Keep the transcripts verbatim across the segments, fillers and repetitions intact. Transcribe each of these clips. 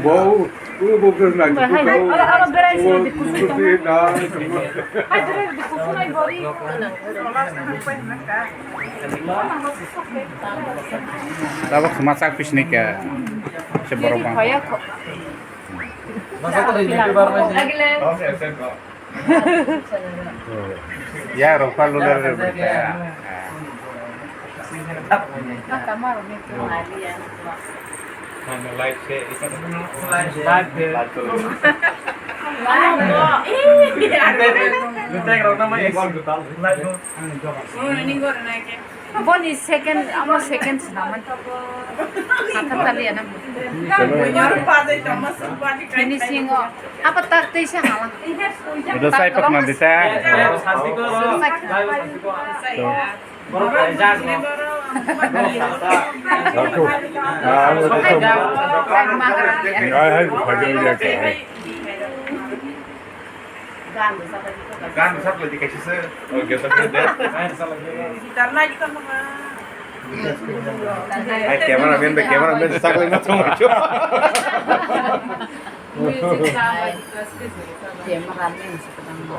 Bo, u bo khe nang. Hai, hai, oro, oro berai sini di kusui tong. Hai, berai di kusui nai bori. Tabok khma chak pisni khe. Se borok bang. Ya, rokha lular. Boni second, amo second sinaman. Kata tali ana. Finishing o. Apa tak tei sa hala. Itu saya pernah bisa. Gan rwchap lai di kaisa se. Oh, geta geta. Guitar lai di kama. Ai, cameraman be, cameraman be sak lai ma chong. Cameraman se kadang bo.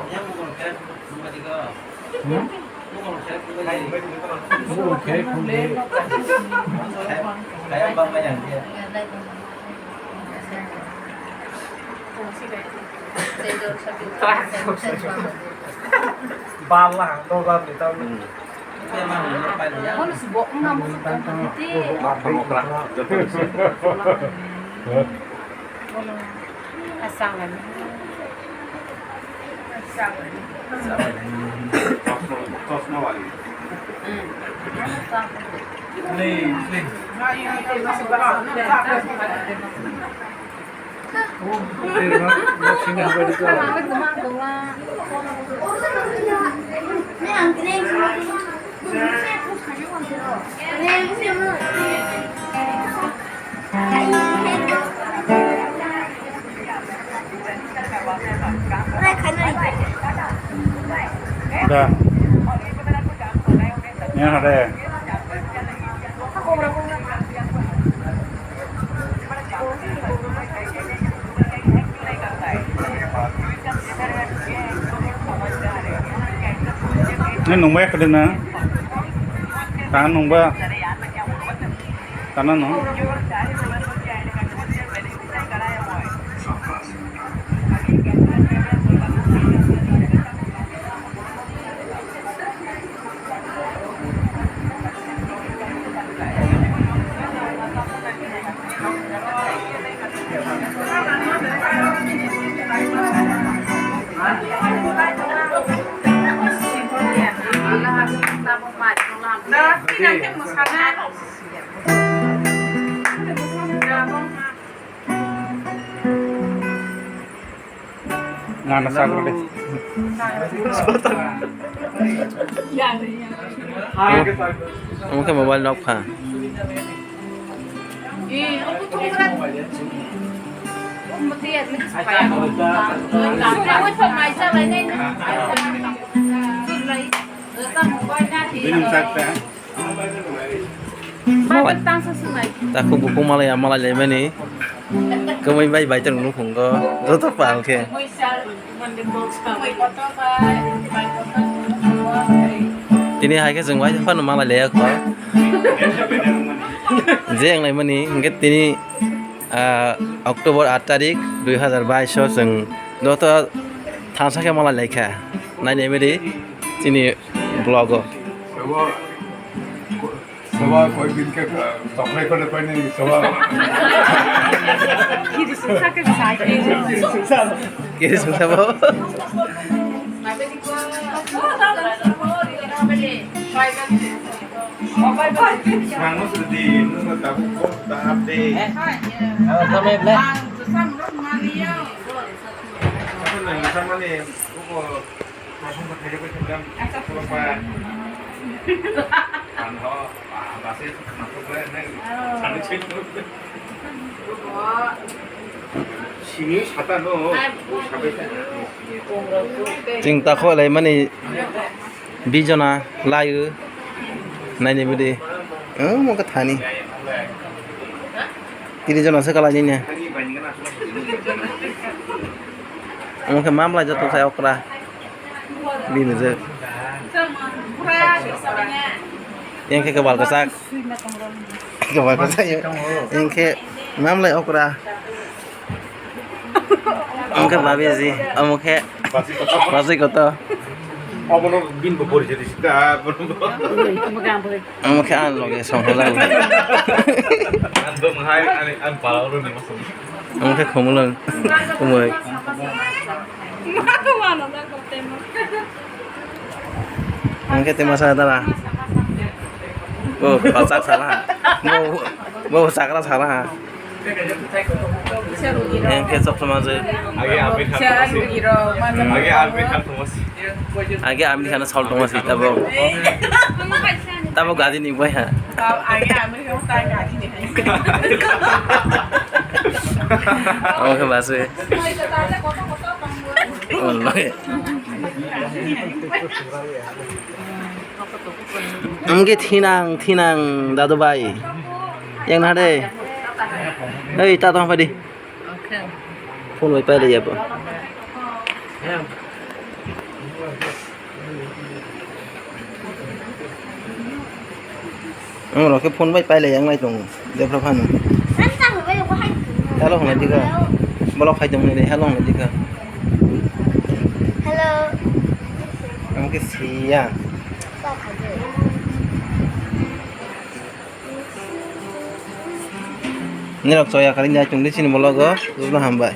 Bala, dolar ni tau. Asang lagi. Da. Yan hade. Ni nungbai khade na. Tang nungba. Tana no. Nana sagro de. Omo khe mobile nok pha. Bini wngkha ta. Takhuk bukhuk malai ya malai laimani. Kwmwi bai bai tong nukhungo joto pal khe. Tini hai khe chwng bai phano malai laiya kho. Je wng laimani hwnkhe tini, ah, October aat tarik dui hazar bais o chwng joto thansa khe malai laikha. Nai naimani chini vlog o. Sabo koi din ke, ah, chocolate koi koi ni sabo. Kiri sungsa bo. Mango sudi, nung tak kok tak deh. Apa nang sama ni? Chwng takhuk laimani bijona laio naini bwdwi. Omo khe thani. Tini jona se kalai nini. Omo khe mamlai joto sai okra. Bini je. Yang khe kebal kwchak. Kebal kwchak. Yang khe mamlai okra. Omo khe babi ji. Omo khe basi koto. Obono bin bo pori jadi sida. Omo khe ang loge song hela. Ang bo mahai ani ang pala ro ni masuk. Ang khe khumulwng, khumui. Ang khe tema sa dara. Bo, bachak sala. Bo, bo sakra sala. Ang khe chok sama je. Age Amir Khan. Age Amir Khan thomas. Age Amir Khan sal thomas tabo. Tabo gaji ni bai ha. Age Amir Khan ta gaji ni. Omo khe basi. Omo khe thinang, thinang, dadu bai. Yang na de. Hei, ta tong phai di. Phone bai pailai ya bo. Ang rok khe phone bai pailai yang lai tongo, jephru phano. Hello, hwnlai dikha. Bolok khai tongni de, hello, hwnlai dikha. Hello. Ang khe siya. Nirok choya kari nai chungdi chini bologo, jotono hambai.